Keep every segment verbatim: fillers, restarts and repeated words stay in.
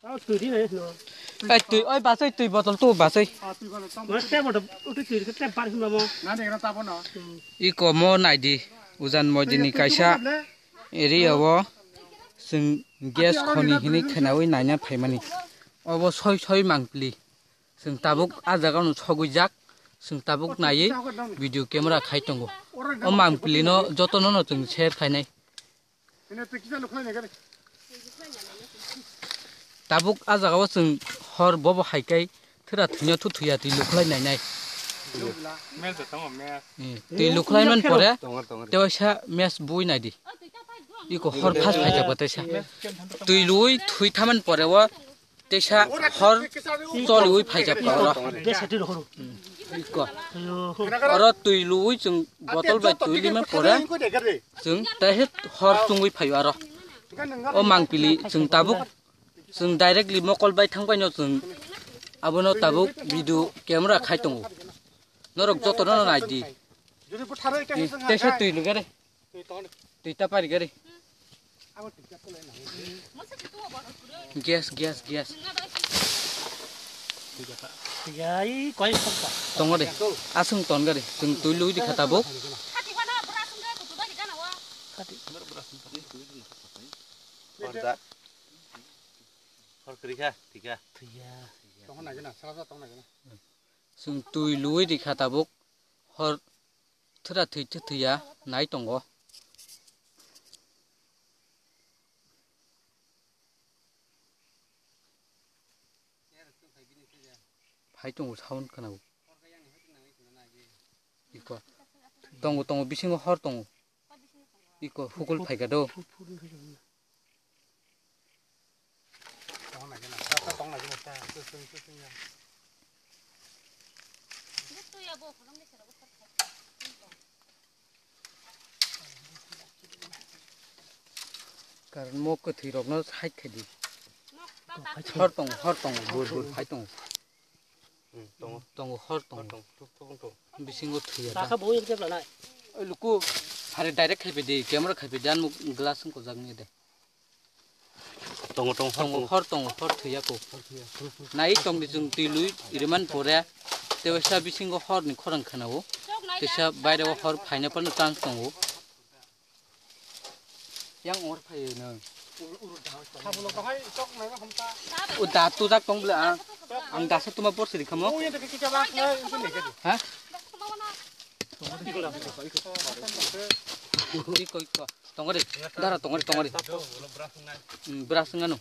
Ai twi, oi basai twi botol tu basai. Mas tei botol utu twi ke tei bar hima mo. Iko mo naidi ujan moidini kaisa area o chwng gas khoni hinwi khwnawi naina phaimani. Obo soi soi mangpili. Chwng tabuk ah jaga no sogwi jak, chwng tabuk naiwi video camera khai tongo. O mangpili no joto no no chwng share khainai. Tabuk ah jaga o chwng hor bobo hai kai thwra thwino thu thuya twi lukhlai nainai. Mel se tongo, mel. Eh, twi lukhlai man pore tewaisa mes bui naidi. Iko hor phas phaijak ba teisa. Twi lui thui thaman pore o teisa hor choliui phaijak ba oro. Iko. Oro twi lui chwng botol bai twi lima pore chwng taihe hor chungui phaio aro. O mangpili chwng tabuk chwng directly mokol bai thangbai no chwng abono tabuk video camera khai tongo. Norok joto no naidi. Teisa twi lugare. Twi ta pari gari. Gas, gas, gas. Tongo de. Aswng ton gari. Chwng twi lui di khata bo. Chwng twi lui di khata bo. Hor Thwra thwi thwi thwiya nai tongo. Phai tongo sound khwnao. Iko. Tongo, tongo, bisingo hor tongo. Iko, hukul phaikha do. Karon mo kwthwi rokno side khe di. Hor tongo, hor tongo, bur bur phai tongo. Hmm, tongo. Tongo, hor tongo. Hor tongo, thuk thuk tongo. Bisingo thwiya ta. Takha bo yang jebla nai. Oi luku, phare direct khai pedi, camera khai pedi, an glass wng kojak ni de. Tongo, tongo, hor tongo, tongo. Hor tongo, hor thwiya ko. Hor thwiya. Nai tong di chwng twi lui riman pore, teisa bisingo hor ni khorang khwnao. Teisa baire o hor phaina pano chance tongo. Yang or phai no. O da tu dak tong bla. Ang dasa tuma bor siri khamo. Ha? Iko, iko. Tongori. Dara tongori, tongori. Hmm, beras ngano.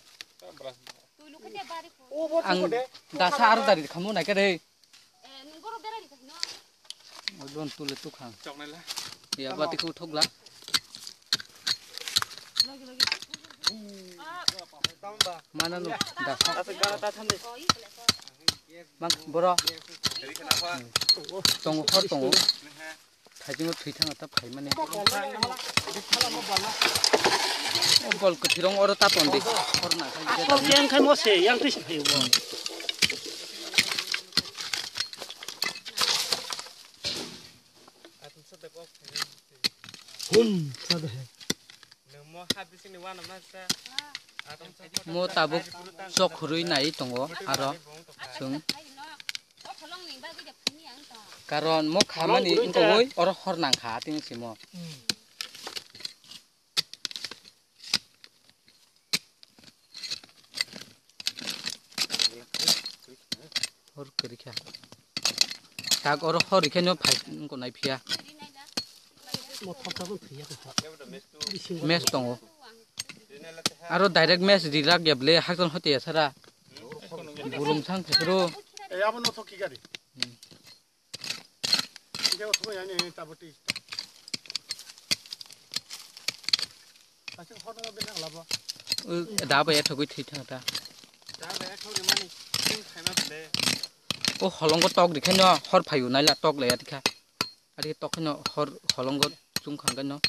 Ang dasa aro dari khamo nai kare. Odon tule tukhang. Ya bati ku thokla. Mana no dasa. Mang boro. Tongo hor tongo. Thajingo thwi thangna ta phaimani. O bol kwthwirong oro ta ton di. Hor nang khai je. Kok yang khai mo se, yang twi se phai bo. Hum, sa de. Mo tabuk chok khurui nai tongo aro chwng. Karon mo khamani wngkogoi oro hor nangkha tini simo. Hor kwrwi kha. Tak oro hor rikhe no phai wngko nai phiya. Mes tongo. Aro direct mes rilak ya ble hakon hote ya sara. Burung sang khesro. Eh, abo no thoki gari. Ike o thoi ani taboti. Kaisa hor no bena labo. Da ba ya thogoi thwi thang ta. Da ba ya thogoi mani thing khaima bele. O holongo tok rikhe no hor phayu naila tok le ya tikha. Ari tok no hor holongo chung khang no.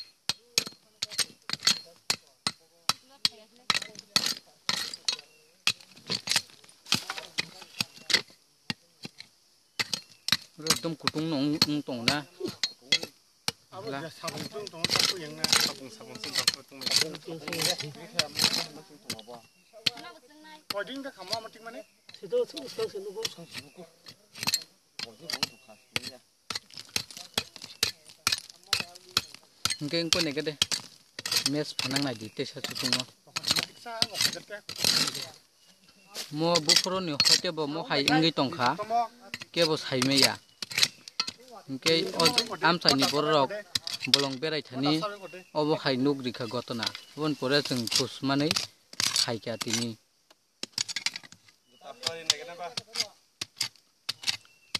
Oro ekdom kutung no wng, wng tongo na. Abo je sabung tung tongo, sabung yang na. Sabung, sabung sing tongo, tung. Hingke engko neke de mes phanang nai di tesa chuchungo. Mo buphuru ni hoite bo mo hai wngwi tongkha, kebo sai maya. Hingke o amchaini bororok bolong berai thani obo hai nuk rikha gotona. Oboni pore chwng khus manwi khaikha tini.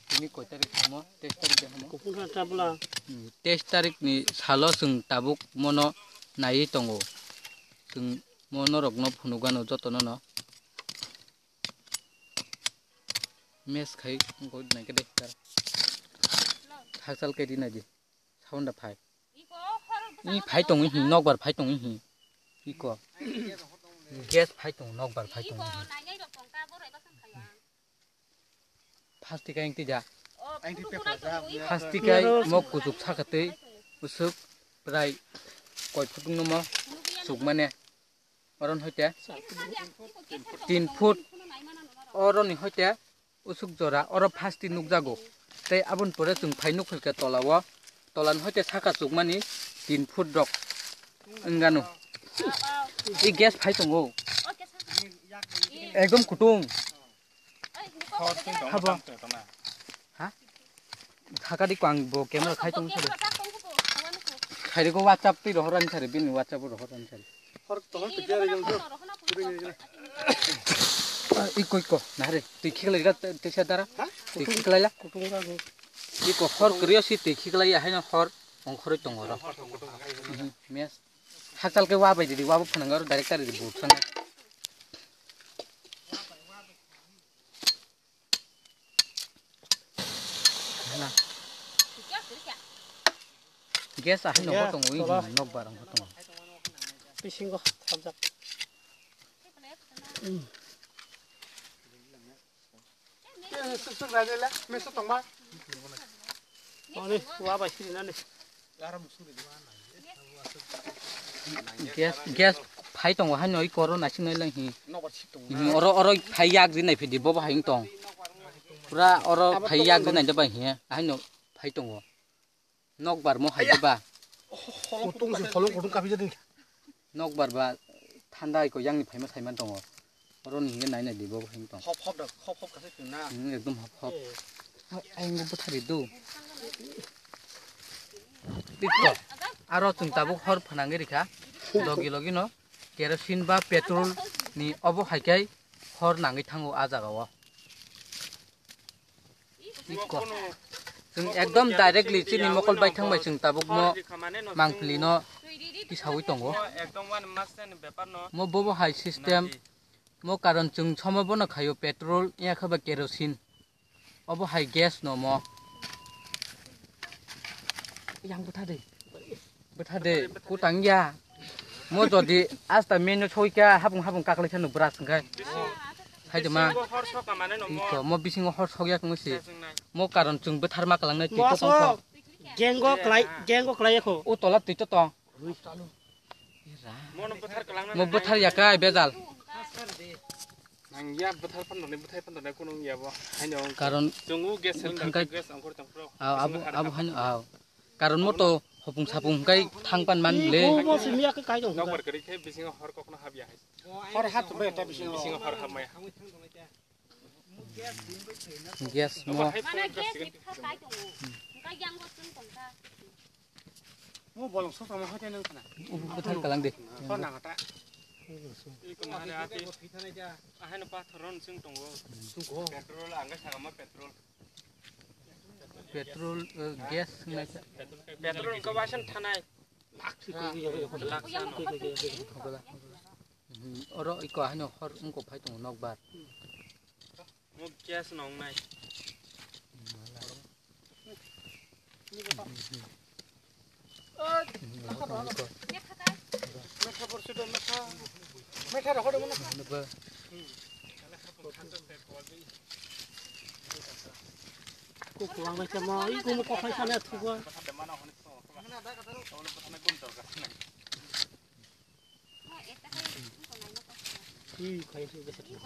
Tini koi tarik samo? Teis tarik de hamo? Kupun kha tabla. Hmm, teis tarik ni salo chwng tabuk mono naiwi tongo. Chwng mo norok no phunukgano jotono no. Mes khai wngkha naikhe de. Hakchal khe ri naidi. Sound da phai. Ni phai tongwi hi, nokbar phai tongwi hi. Iko. Gas phai tong, nokbar phai tongwi hi. Phasti kai engti ja. Phasti kai mok kuchuk sakatwi usuk prai koi phutungno mo chukmane. Oron hoite tin foot. Oroni hoite usuk jora oro phasti nukjago. Tei aboni pore chwng phai nukphaikha tolao. Tolani hoite saka chukmani tin foot rok wngano. I gas phai tongo. Ekdom kutung. Habo. Ha? Thaka di ko ang bo camera khai tong sari. Khairi ko WhatsApp twi rohor ani sari, bini WhatsApp rohor ani sari. Hor tong te gere jong jo. Iko iko, nare, twi khiklai la, twi sa dara. Ha? Twi khiklai la. Kutung ga go. Iko hor kriyo si twi khiklai ya, haino hor ongkhoroi tongo ro. Mhm, mes. Hakchal khe wa bai di, wa bo phunang aro direct tari di but sana. Gas ahai no gas, hotong ui tola. Nok barang hotong. Bisingo thabjak. Suk suk raja la, meso tongma. Ani wa bai siri nani. Gas, gas phai tongo haino i koro naising nai lang hi. Hmm, oro, oro phai yak di nai phidi bobo hai tong. Pura oro phai yak di nai de bai hi. Haino phai tongo. Nok bar mo hai de ba. Kutung se solong kutung kapi jadi. Nokbar ba thanda iko yang ni phaima saiman tongo. Oro ni hinge nai nai di bo hing tong. Hop hop da, hop hop kasa chwng na. Hmm, ekdom hop hop. Eh. Ai, ai, ngo bwthari do. Iko. Aro chwng tabuk hor phanangwi rikha. Logi logi no kerosene ba petrol ni obo hai kai hor nangwi thango a jaga o. Iko. Chwng ekdom directly chini mokol baithang bai chwng tabuk mo mangpili no tisawi tongo. Mo bobo hai system, mo karon chwng somo bono khaio petrol, ya khe ba kerosene. Obo hai gas no mo. Yang bwtha de. Bwtha de, kutang ya. Mo jodi asta menu soi kha, hapung hapung kaklai sano bwrach hwnkhe. Hai de ma. Bisingo hor sok ka mane no mo. Iko, mo bisingo hor sok yak nung si. Sa chwng nai. Mo karon chwng bwthar ma kalang nai twi to tong kho. Gengo klai, gengo klai kho. O tola twi to tong. Mo no bwthar kalang nai. Mo bwthar ya kai bejal. Nang ya bwthar phan doni, bwthar phan doni kunu ya bo. Hai no. Karon chwng u gas cylinder thangkai gas ongkhor tong pro. Aw, abo, abo hai no, aw. Karon mo to hopung sapung kai thang pan man le. Iko mo simi ya kai kai dong. Nokbar kari khe bisingo hor kokno hab ya hai. Hor hab to bai ta bisingo. Bisingo hor hab maya. Gas mo. Mane gas ni pha kai tongo. Hingkai yang bo chwng tong kha. Mo bolong sok tongma hoite nang khna. Ubu bwthar kalang de. Hor nang ta. Iko mane ati. Ahai no pathor ron chwng tongo. Sugo. Petrol ang ga sagama petrol. Petrol, eh, gas nai sa. Petrol ko wasan thanai. Laksa no. Hmm, oro iko haino hor wngkok phai tongo nokbar. Mo gas nong nai. Metha borsi do metha. Metha rokho do metha. Nokbar. Kukulang bai chamo, i kumu kophai sana thugo. Ui, khai se bese thang.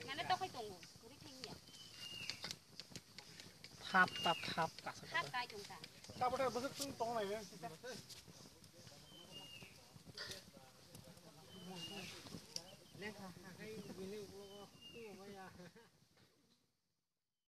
Mane tokhoi tongo, guri thangya. Thap ta thap kasa. Thap kai tong ta. Tabata bwswk chwng tong nai. Lekha hakai bini ulo ko ya.